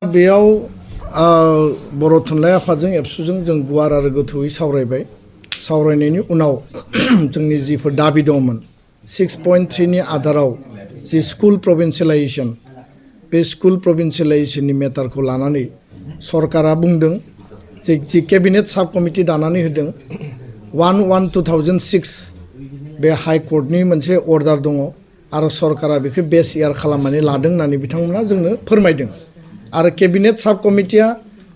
बेयाव बर' थुनलाइ आफादजों एबसुजों जों गुवार आरो गोथौयै सावरायबाय। सावरायनायनि उनाव जोंनि जिफोर दाबि दंमोन 6.3 नि आधाराव जि स्कुल प्रभिन्सियेलाइजेसन बे स्कुल प्रभिन्सियेलाइजेसननि मेटारखौ लानानै सरकारा बुंदों जि केबिनेट साब कमिटि दानानै होदों 1/1/2006 बे हाइ कर्टनि मोनसे अर्डार दङ आरो सरकारा बेखौ बेस इयार खालामनानै लादों होननानै बिथांमोना जोंनो फोरमायदों। आरो केबिनेट साब कमिटिया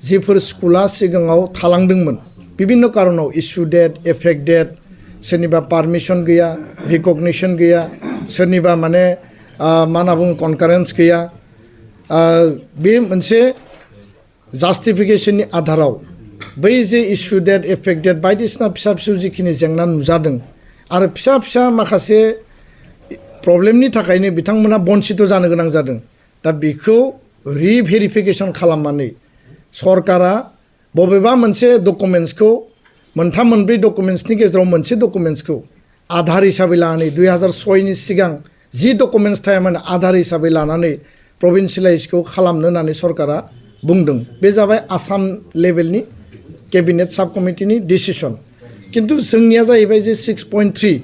जिफोर स्कुला सिगाङाव थालांदोंमोन बिभिन्न कारनाव इस्यु डेट एफेक्ट डेट सोरनिबा पारमिसन गैया रिकगनिसन गैया सोरनिबा माने मा होनना बुङो कनकारेन्स गैया बे मोनसे जास्टिफिकेशननि आधाराव बै जे इस्यु डेट एफेक्ट डेट बायदिसिना फिसा फिसौ जिखिनि जेंना नुजादों आरो फिसा फिसा माखासे प्रब्लेमनि थाखायनो बिथांमोना बन्सित जानो गोनां जादों। दा बेखौ रिभेरिफिकेसन खालामनानै सरकारा बबेबा मोनसे डकुमेन्ट्सखौ मोनथाम मोनब्रै डकुमेन्ट्सनि गेजेराव मोनसे डकुमेन्ट्सखौ आधार हिसाबै लानानै 2006 नि सिगां जि डकुमेन्ट्स थायामोन आधार हिसाबै लानानै प्रभिन्सियेलाइजखौ खालामनो होननानै सरकारा बुंदों। बे जाबाय आसाम लेभेलनि केबिनेट साब कमिटिनि डिसिसन। किन्तु जोंनिया जाहैबाय जे 6.3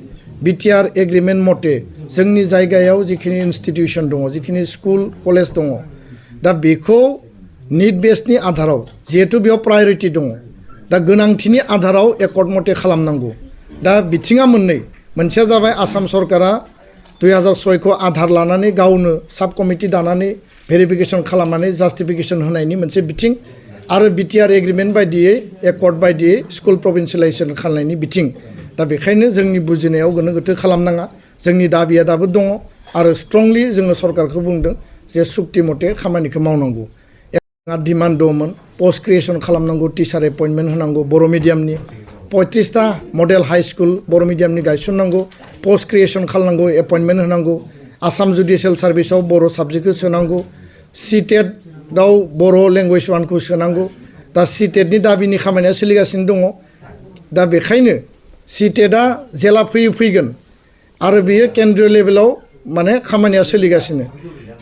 बिटिआर एग्रिमेन्ट मथे जोंनि जायगायाव जिखिनि इन्स्टिटिउसन दङ जिखिनि स्कुल कलेज दङ दा बेखौ निड बेसनि आधाराव जिहेतु बेयाव प्रायरिटि दङ दा गोनांथिनि आधाराव एकर्ड मथे खालामनांगौ। दा बिथिङा मोननै मोनसेया जाबाय आसाम सरकारा 2006 खौ आधार लानानै गावनो साब कमिटि दानानै भेरिफिकेसन खालामनानै जास्टिफिकेसन होनायनि मोनसे बिथिं आरो बिटिआर एग्रिमेन्ट बायदियै एकर्ड बायदियै स्कुल प्रभिन्सियेलाइजेसन खालामनायनि बिथिं। दा बेखायनो जोंनि बुजिनायाव गोनो गोथो खालामनाङा जोंनि दाबिया दाबो दङ आरो स्ट्रंलि जोङो सरकारखौ बुंदों जे सुक्ति मथे खामानिखौ मावनांगौ। डिमान्ड दंमोन पस्ट क्रिएसन खालामनांगौ टिचार एपइन्टमेन्ट होनांगौ बर' मिडियामनि 35टा मडेल हाई स्कुल बर' मिडियामनि गायसननांगौ पस्ट क्रिएसन खालामनांगौ एपइन्टमेन्ट होनांगौ आसाम जुडिशियेल सार्भिसाव बर' साबजेक्टखौ सोनांगौ सिटेटआव बर' लेंगुवेज 1खौ सोनांगौ। दा सिटेटनि दाबिनि खामानिया सोलिगासिनो दङ। दा बेखायनो सिटेटआ जेला फैगोन आरो बेयो केन्द्रीय लेभेलाव माने खामानिया सोलिगासिनो।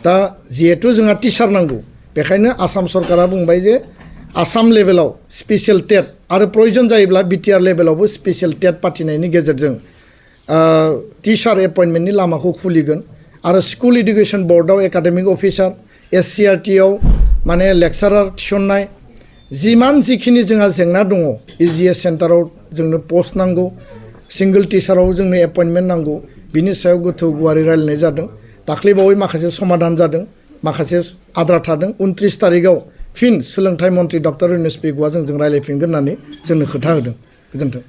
दा जिहेतु जोंहा टिचार नांगौ बेखायनो आसाम सरकारा बुंबाय जे आसाम लेभेलाव स्पेसियेल टेट आरो प्रयोजन जायोब्ला बिटिआर लेभेलावबो स्पेसियेल टेट पाथिनायनि गेजेरजों टिचार एपइन्टमेन्टनि लामाखौ खुलिगोन आरो स्कुल इडुकेसन बर्डआव एकाडेमिक अफिसार एससिआरटिआव माने लेक्सारार थिसननाय जिखिनि जोंहा जेंना दङ इजिएस सेन्टाराव जोंनो पस्ट नांगौ सिंगल टिचाराव जोंनो एपइन्टमेन्ट नांगौ बिनि सायाव गोथौ गुवारै रायलायनाय जादों। दाख्लैबावै माखासे समाधान जादों माखासे आद्रा थादों 29 तारिखआव फिन सोलोंथाइ मन्थ्रि डक्टर इउनुस पेगुआ जोंजों रायलायफिनगोन होननानै जोंनो खोथा होदों। गोजोन्थों।